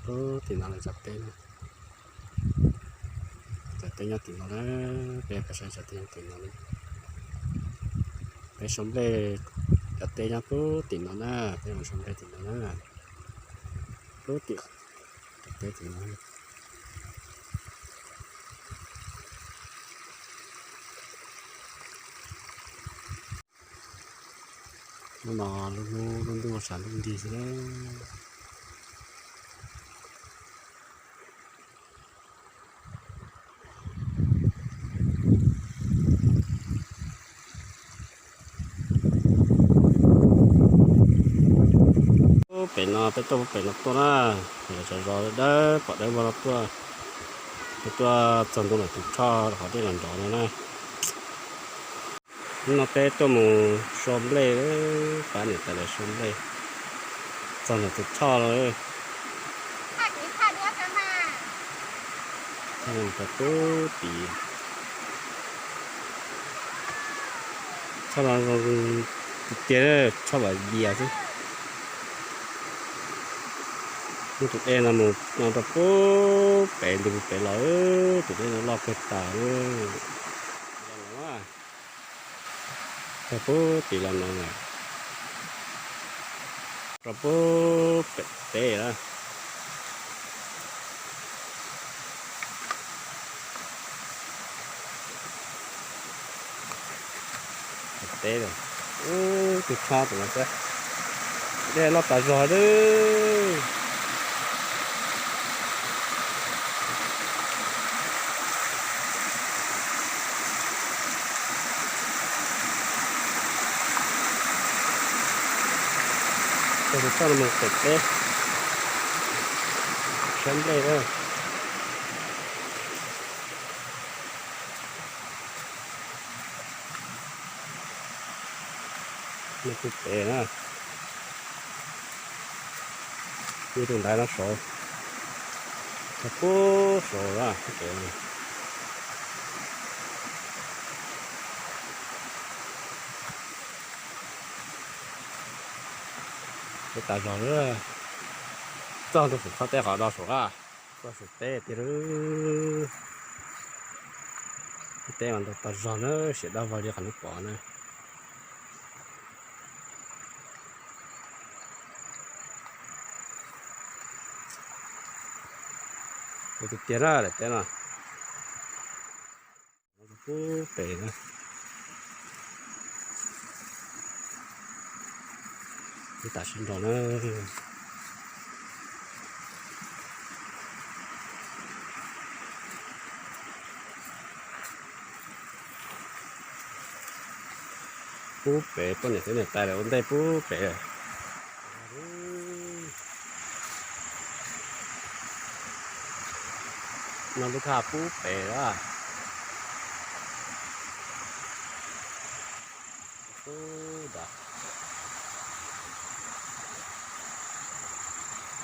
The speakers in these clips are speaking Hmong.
Ub, tim no lawv cov teb na. Cov teb nyob tim no na, peb pais saib cov teb nyob tim no na. Peb sau nplej, cov teb nyob pub tim no na, peb mus sau nplej tim no na. Pub tim, cov teb tim no. Hnub no lub hnub lub ntuj tshav ntuj nrig xwb. Pem no peb tuaj pem no tuaj na, lawv zos dawb pom dawb vog no tuaj, tuaj txog ntua lawm tus Tshoj qhov dej los nrov no na. Hnub no peb tuaj mus sau nplej, pab niam tais lawv sau nplej, txog ntawm tus Tshoj lawm. Tshoj no rau pub tid, Tshoj no zoo tiag tiag, Tshoj vam yias xwb. Muab tus dej no mus no rau pub pem, nti pem los, tus dej no loj kawg tas. Rau pub tid los no, rau pub pem teb na. Teb, ub, tus Tshoj tus no xwb, dej loj tas zog lawm. Tus Tshoj no mus pem teb, saib nplej na. Mus pem na, mus tus ntaiv no saud, txog pub saud na. Teb tas zog lawm, txog ntua saum txoj teb qhov no saud na, txog saum teb tiag lawm. Teb mas ntau tas zog na, siav daj vog li qhov nej pom na. Tus tiag tiag na daim teb no. Pub pem na, ib tag sib nrog na. Pub pem poj niam thiab niam tais lawv ua ntej pub pem. No lub thaj pub pem lawm. Pub nrad,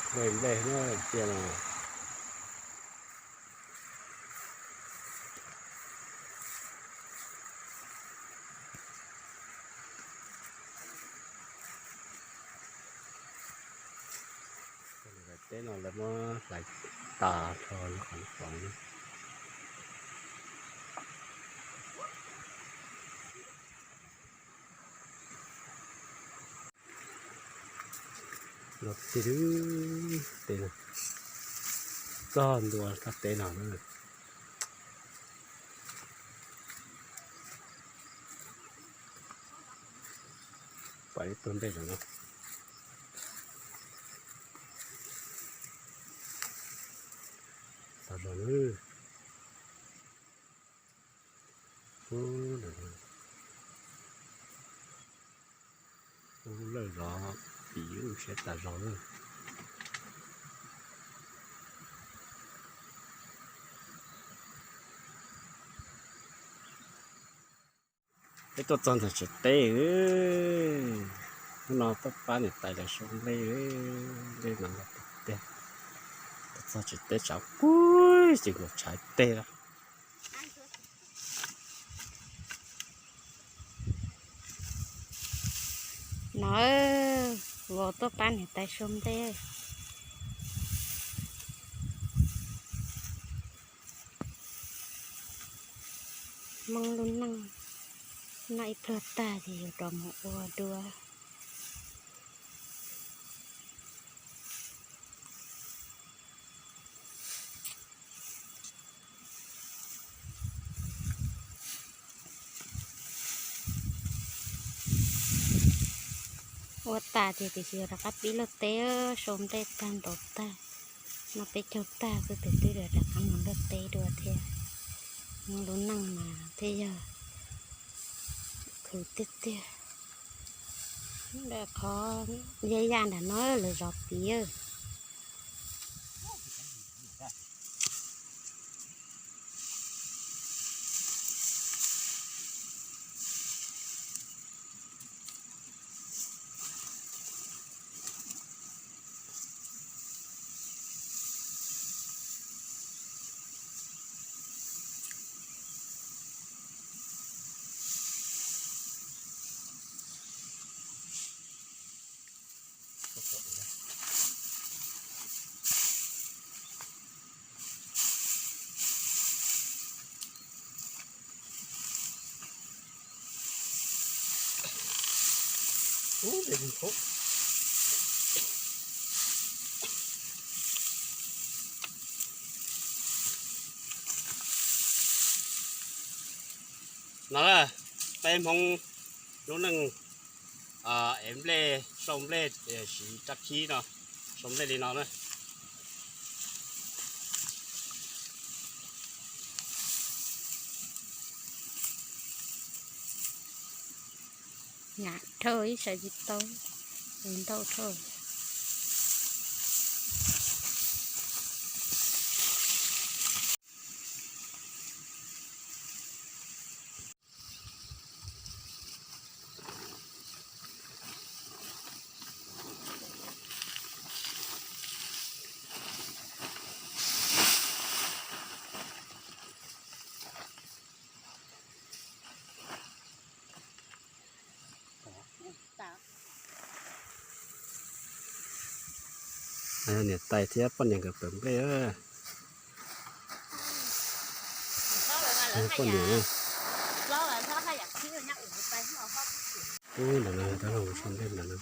nplej nplej na tiag no. Teb no lawv muab hlais tas rau qhov no. Los tig lub teb no, txog ntua txoj teb no na. Pom ib tug ntej no. Tau zog na. Ub, lawj zov, pim ub siab tas zog na. Peb tuaj txog ntawm tsev teb, hnub no tuaj pab niam tais lawv sau nplej, nplej mas ntau tiag tiag. Tuaj txog tsev teb tshav kub ces nkaus tshav teg lawm. No, vauv tuaj pab niam tais sau nplej. Hmoob lub neej noj ib pluag tag ces yuav rov mus ua dua. Ua tas ces tiam sis rov qab pib luaj teb, sau nplej tag ntaus tag, noj peb caug tag xwb ces twb rov qab mus luaj teb dua thiab. Hmoob lub neej mas thiaj yog khwv tiag tiag. Qhov yaj yaj nram no lawv zov piv. No na, peb Hmoob lub neej ev nplej, sau nplej, siv rab khib no, sau nplej li no na. Nyam dhau ib sawv tsis tau, ntau dhau. Niam tais thiab poj niam nkawd pawv nplej. Poj niam, ub, ntawm no tab los sau nplej ntawm no.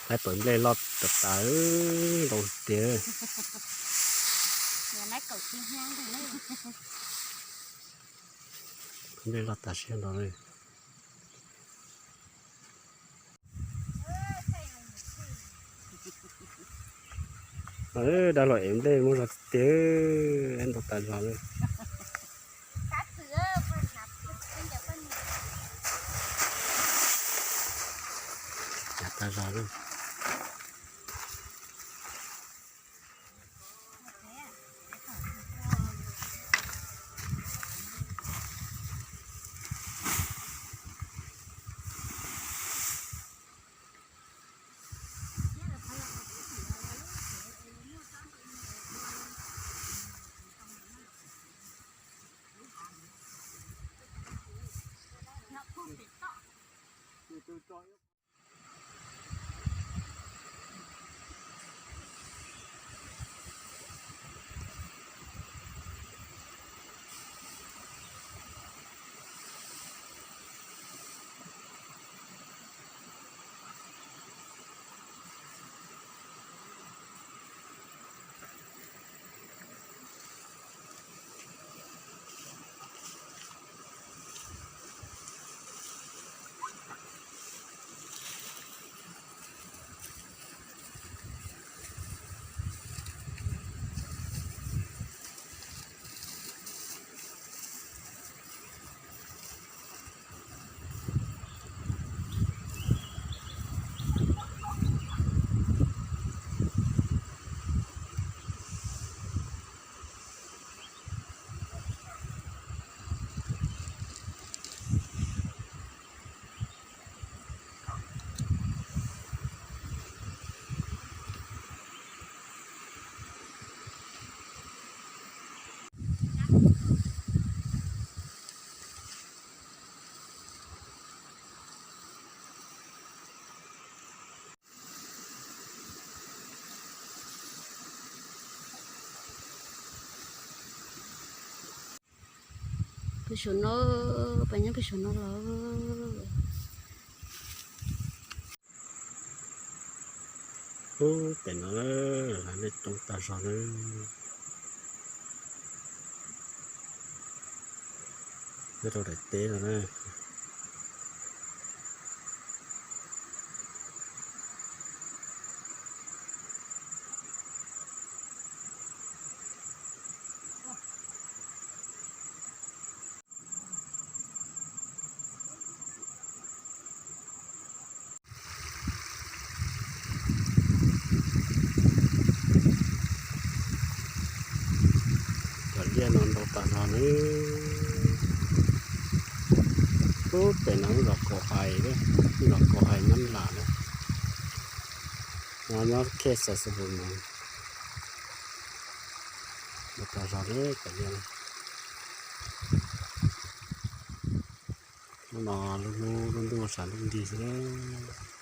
Lawv pawv nplej loj tas tas, ntau tiag. Nplej loj tas siab nrho li. Dab laug ev nplej muab zog tiag, ntau tas zog li. Cas tas zog li. Pem saum no, pem nyob pem saum no los. Ub, pem no na, nej coob tag zog na. Nyob rau daim teb no na. Cov liaj no ntau tas zog nawb. Ub, pem no lub zos Kaus Hais, lub zos Kaus Hais Nyab Laj na. No nyob khej Xais Xas Npus Mus. Ntau tas zog nawb cov liaj. Hnub no lub hnub lub ntuj sab ntuj nti xwb nawb.